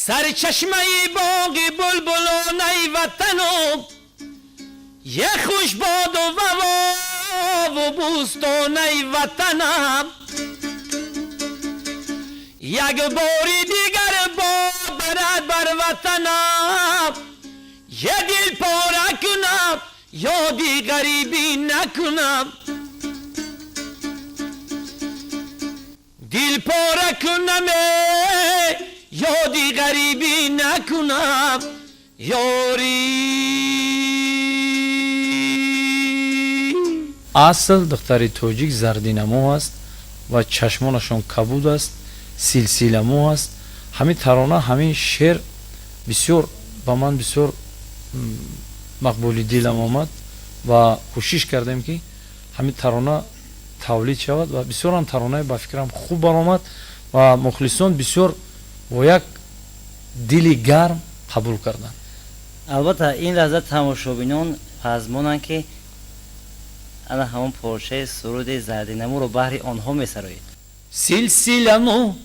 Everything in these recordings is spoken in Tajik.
Сарчашмаи боғи булбулонаи ватанам, е хушбоду вавову бӯстонаи ватанам. Як бори дигар бод барад бар ватанам, е дил пора кунам, ёди ғарибӣ накунам. Дил пора кунам, ёди ғарибӣ накунам, ёрӣ. Асл духтари тоҷик зардинамо аст ва чашмонашон кабуд аст, силсиламо аст. Ҳамин тарона, ҳамин шеър бисёр ба ман бисёр мақбули дилам омад ва кӯшиш кардем, ки ҳамин тарона тавлид шавад ва бисёрам таронаи ба фикрам хуб баромад ва мухлисон бисёр бо як дили гарм қабул карданд. Албатта, ин лаҳза тамошобинон пазмонанд, ки ана ҳамон порчаи суруди зардинамуро баҳри онҳо месароед. Силсиламу,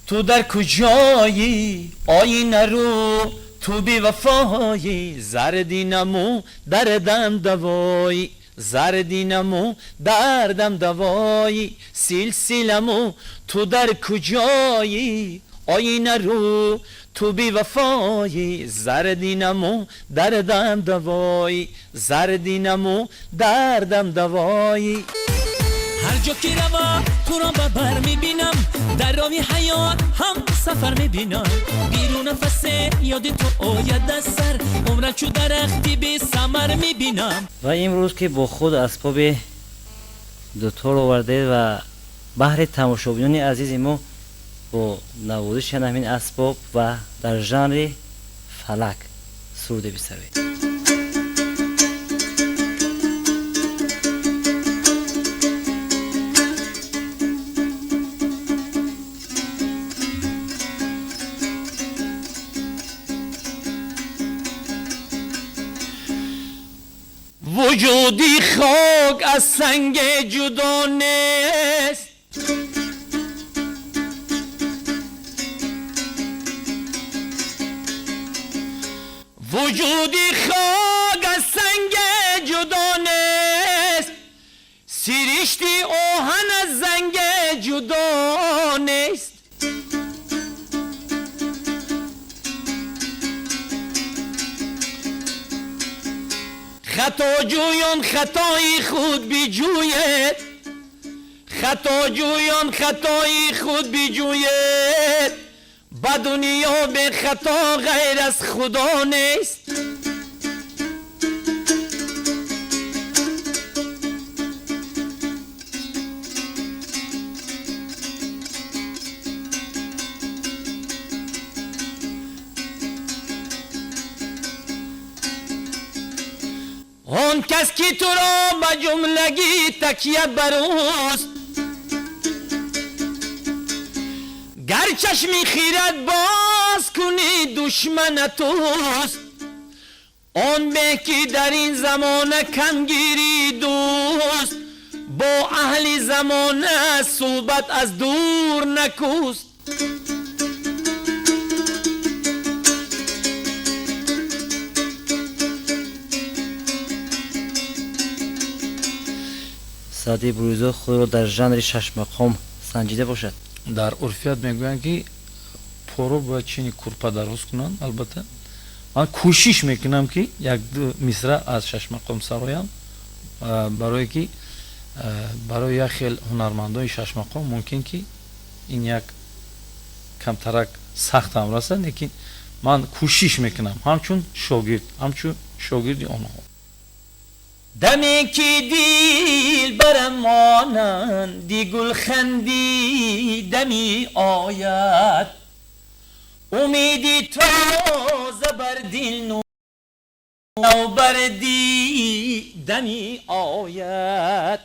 ту дар куҷоӣ? Оинарӯ, ту бевафоӣ. Зардинаму, дардам давоӣ, зардинаму, дардам давоӣ. Силсиламу, ту дар куҷоӣ? Оинарӯ, ту бевафоӣ. Зардинаму, дардам давоӣ, зардинаму, дардам давоӣ. Ҳар ҷо ки рава, туро ба бар мебинам, дар роҳи ҳаёт ҳам сафар мебинам. Биру нафасе ёди ту ояд аз сар, умрам чу дарахти бесамар мебинам. Ва имрӯз ки бо худ асбоби дутор овардед ва баҳри тамошобинони азизи мо бо навозиши ҳамин асбоб ва дар жанри фалак суруде бисароед. Вуҷуди хок аз санг ҷудо нест, вуҷуди хок аз санг ҷудо нест, сиришти оҳан аз занг ҷудо нест. Хатоҷӯён хатои худ биҷӯед, хатоҷӯён хатои худ биҷӯед, ба дунё бехато ғайр аз худо нест. Он кас ки туро ба ҷумлагӣ такя бар ӯст, гар чашми хират боз кунӣ, душмана туст. Он беҳ ки дар ин замона кам гирӣ дӯст, бо аҳли замона суҳбат аз дур накӯст. Саъди Буризод худро дар жанри шашмақом санҷида бошад? Дар урфият мегӯянд, ки поро бояд чини курпа дароз кунанд. Албатта, ман кӯшиш мекунам, ки як ду мисра аз шашмақом сароям, барое ки барои як хел ҳунармандони шашмақом мумкин ки ин як камтарак сахтам расад, лекин ман кӯшиш мекунам ҳамчун шогирд, ҳамчун шогирди онҳо. Даме ки дил барам монанди гулханди дами ояд, умеди тоза бар дил нав бар дидами ояд.